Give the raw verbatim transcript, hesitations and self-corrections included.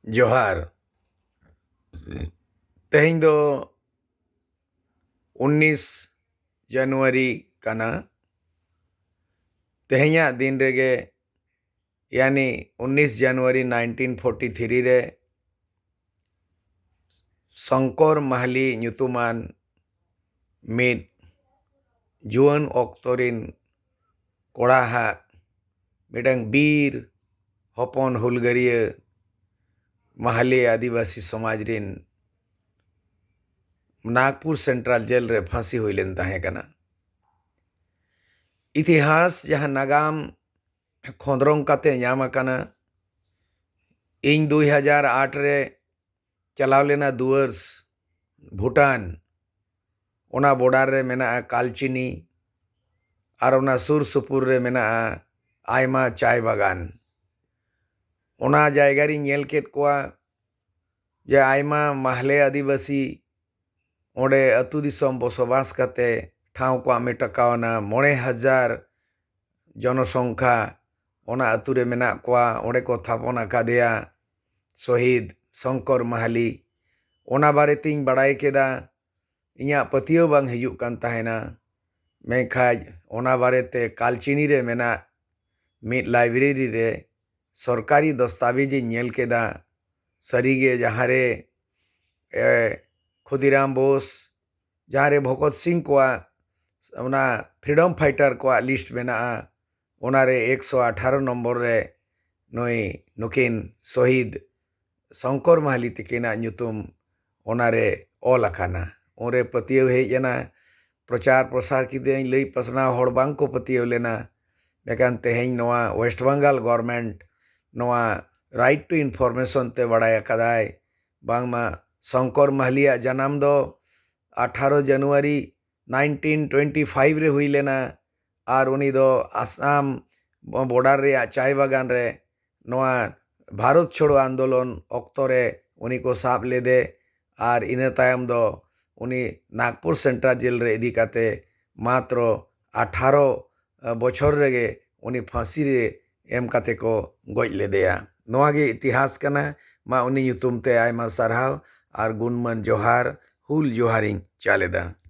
ᱡᱚᱦᱟᱨ᱾ ᱛᱮᱦᱮᱧ ᱫᱚ ᱩᱱᱤᱥ ᱡᱟᱱᱩᱣᱟᱨᱤ ᱠᱟᱱᱟ᱾ ᱛᱮᱦᱮᱧᱟᱜ ᱫᱤᱱ ᱨᱮᱜᱮ, ᱭᱟᱱᱤ ᱩᱱᱤᱥ ᱡᱟᱱᱩᱣᱟᱨᱤ ᱱᱟᱭᱤᱱᱴᱤᱱ ᱯᱷᱳᱨᱴᱤ ᱛᱷᱨᱤ ᱨᱮ, ᱥᱚᱝᱠᱚᱨ ᱢᱟᱦᱞᱤ ᱧᱩᱛᱩᱢᱟᱱ ᱢᱤᱫ ᱡᱩᱣᱟᱹᱱ ᱚᱠᱛᱚ ᱨᱤᱱ ᱠᱚᱲᱟ ᱦᱟᱜ ᱢᱤᱫᱴᱟᱝ ᱵᱤᱨ ᱦᱚᱯᱚᱱ ᱦᱩᱞᱜᱟᱹᱨᱤᱭᱟᱹ ᱢᱟᱦᱞᱮ ᱟᱹᱫᱤᱵᱟᱹᱥᱤ ᱥᱚᱢᱟᱡᱽ ᱨᱤᱱ ᱱᱟᱜᱽᱯᱩᱨ ᱥᱮᱱᱴᱨᱟᱞ ᱡᱮᱞ ᱨᱮ ᱯᱷᱟᱸᱥᱤ ᱦᱩᱭ ᱞᱮᱱ ᱛᱟᱦᱮᱸ ᱠᱟᱱᱟ᱾ ᱤᱛᱤᱦᱟᱥ ᱡᱟᱦᱟᱸ ᱱᱟᱜᱟᱢ ᱠᱷᱚᱸᱫᱽᱨᱚᱝ ᱠᱟᱛᱮ ᱧᱟᱢ ᱟᱠᱟᱱᱟ, ᱤᱧ ᱫᱩᱭ ᱦᱟᱡᱟᱨ ᱟᱴ ᱨᱮ ᱪᱟᱞᱟᱣ ᱞᱮᱱᱟ ᱫᱩᱣᱟᱹᱨᱥ, ᱵᱷᱩᱴᱟᱱ᱾ ᱚᱱᱟ ᱵᱚᱰᱟᱨ ᱨᱮ ᱢᱮᱱᱟᱜᱼᱟ ᱠᱟᱞᱪᱤᱱᱤ, ᱟᱨ ᱚᱱᱟ ᱥᱩᱨ ᱥᱩᱯᱩᱨ ᱨᱮ ᱢᱮᱱᱟᱜᱼᱟ ᱟᱭᱢᱟ ᱪᱟᱭ ᱵᱟᱜᱟᱱ᱾ ᱚᱱᱟ ᱡᱟᱭᱜᱟ ᱨᱤᱧ ᱧᱮᱞ ᱠᱮᱫ ᱠᱚᱣᱟ ᱡᱮ ᱟᱭᱢᱟ ᱢᱟᱦᱞᱮ ᱟᱹᱫᱤᱵᱟᱹᱥᱤ ᱚᱸᱰᱮ ᱟᱹᱛᱩ ᱫᱤᱥᱚᱢ ᱵᱚᱥᱚᱵᱟᱥ ᱠᱟᱛᱮ ᱴᱷᱟᱶ ᱠᱚ ᱟᱢᱮᱴ ᱟᱠᱟᱣᱱᱟ᱾ ᱢᱚᱬᱮ ᱦᱟᱡᱟᱨ ᱡᱚᱱᱚᱥᱚᱝᱠᱷᱟ ᱚᱱᱟ ᱟᱹᱛᱩ ᱨᱮ ᱢᱮᱱᱟᱜ ᱠᱚᱣᱟ, ᱚᱸᱰᱮ ᱠᱚ ᱛᱷᱟᱯᱚᱱ ᱟᱠᱟᱫᱮᱭᱟ ᱥᱚᱦᱤᱫ ᱥᱚᱝᱠᱚᱨ ᱢᱟᱦᱟᱞᱤ᱾ ᱚᱱᱟ ᱵᱟᱨᱮ ᱛᱤᱧ ᱵᱟᱲᱟᱭ ᱠᱮᱫᱟ᱾ ᱤᱧᱟᱹᱜ ᱯᱟᱹᱛᱭᱟᱹᱣ ᱵᱟᱝ ᱦᱤᱡᱩᱜ ᱠᱟᱱ ᱛᱟᱦᱮᱱᱟ᱾ ᱢᱮᱱᱠᱷᱟᱱ ᱚᱱᱟ ᱵᱟᱨᱮᱛᱮ ᱠᱟᱞᱪᱤᱱᱤ ᱨᱮ ᱢᱮᱱᱟᱜ ᱢᱤᱫ ᱞᱟᱭᱵᱨᱮᱨᱤ ᱨᱮ ᱥᱚᱨᱠᱟᱨᱤ ᱫᱚᱥᱛᱟᱵᱮᱡᱽ ᱤᱧ ᱧᱮᱞ ᱠᱮᱫᱟ᱾ ᱥᱟᱹᱨᱤᱜᱮ ᱡᱟᱦᱟᱸᱨᱮ, ᱮ, ᱠᱷᱩᱫᱤᱨᱟᱢ ᱵᱳᱥ, ᱡᱟᱦᱟᱸᱨᱮ ᱵᱷᱚᱜᱚᱛ ᱥᱤᱝ ᱠᱚᱣᱟᱜ, ᱚᱱᱟ ᱯᱷᱨᱤᱰᱚᱢ ᱯᱷᱟᱭᱴᱟᱨ ᱠᱚᱣᱟᱜ ᱞᱤᱥᱴ ᱢᱮᱱᱟᱜᱼᱟ, ᱚᱱᱟᱨᱮ ᱮᱠᱥᱚ ᱟᱴᱷᱟᱨᱚ ᱱᱚᱢᱵᱚᱨ ᱨᱮ ᱱᱩᱭ, ᱱᱩᱠᱤᱱ ᱥᱚᱦᱤᱫ ᱥᱚᱝᱠᱚᱨ ᱢᱟᱦᱟᱞᱤ ᱛᱤᱠᱤᱱᱟᱜ ᱧᱩᱛᱩᱢ ᱚᱱᱟᱨᱮ ᱚᱞ ᱟᱠᱟᱱᱟ᱾ ᱩᱱᱨᱮ ᱯᱟᱹᱛᱭᱟᱹᱣ ᱦᱮᱡ ᱮᱱᱟ, ᱯᱨᱚᱪᱟᱨ ᱯᱨᱚᱥᱟᱨ ᱠᱤᱫᱟᱹᱧ, ᱞᱟᱹᱭ ᱯᱟᱥᱱᱟᱣ ᱦᱚᱲ ᱵᱟᱝ ᱠᱚ ᱯᱟᱹᱛᱭᱟᱹᱣ ᱞᱮᱱᱟ᱾ ᱢᱮᱱᱠᱷᱟᱱ ᱛᱮᱦᱮᱧ ᱱᱚᱣᱟ ᱳᱭᱮᱥᱴ ᱵᱟᱝᱜᱟᱞ ᱜᱚᱨᱢᱮᱱᱴ ᱱᱚᱣᱟ ᱨᱟᱭᱤᱴ ᱴᱩ ᱤᱱᱯᱷᱚᱨᱢᱮᱥᱚᱱ ᱛᱮ ᱵᱟᱲᱟᱭ ᱟᱠᱟᱫᱟᱭ, ᱵᱟᱝᱢᱟ ᱥᱚᱝᱠᱚᱨ ᱢᱟᱦᱞᱤᱭᱟᱜ ᱡᱟᱱᱟᱢ ᱫᱚ ᱟᱴᱷᱟᱨᱚ ᱡᱟᱱᱩᱣᱟᱨᱤ ᱱᱟᱭᱤᱱᱴᱤᱱ ᱴᱩᱭᱮᱱᱴᱤ ᱯᱷᱟᱭᱤᱵᱷ ᱨᱮ ᱦᱩᱭ ᱞᱮᱱᱟ, ᱟᱨ ᱩᱱᱤ ᱫᱚ ᱟᱥᱟᱢ ᱵᱚᱰᱟᱨ ᱨᱮᱭᱟᱜ ᱪᱟᱭ ᱵᱟᱜᱟᱱ ᱨᱮ ᱱᱚᱣᱟ ᱵᱷᱟᱨᱚᱛ ᱪᱷᱳᱲᱳ ᱟᱱᱫᱳᱞᱚᱱ ᱚᱠᱛᱚ ᱨᱮ ᱩᱱᱤ ᱠᱚ ᱥᱟᱵ ᱞᱮᱫᱮ, ᱟᱨ ᱤᱱᱟᱹ ᱛᱟᱭᱚᱢ ᱫᱚ ᱩᱱᱤ ᱱᱟᱜᱽᱯᱩᱨ ᱥᱮᱱᱴᱨᱟᱞ ᱡᱮᱞ ᱨᱮ ᱤᱫᱤ ᱠᱟᱛᱮ ᱢᱟᱛᱨᱚ ᱟᱴᱷᱟᱨᱚ ᱵᱚᱪᱷᱚᱨ ᱨᱮᱜᱮ ᱩᱱᱤ ᱯᱷᱟᱸᱥᱤ ᱨᱮ ᱮᱢ ᱠᱟᱛᱮ ᱠᱚ ᱜᱚᱡ ᱞᱮᱫᱮᱭᱟ᱾ ᱱᱚᱣᱟ ᱜᱮ ᱤᱛᱤᱦᱟᱥ ᱠᱟᱱᱟ᱾ ᱢᱟ ᱩᱱᱤ ᱧᱩᱛᱩᱢ ᱛᱮ ᱟᱭᱢᱟ ᱥᱟᱨᱦᱟᱣ ᱟᱨ ᱜᱩᱱᱢᱟᱱ ᱡᱚᱦᱟᱨ, ᱦᱩᱞ ᱡᱚᱦᱟᱨᱤᱧ ᱪᱟᱞᱮᱫᱟ᱾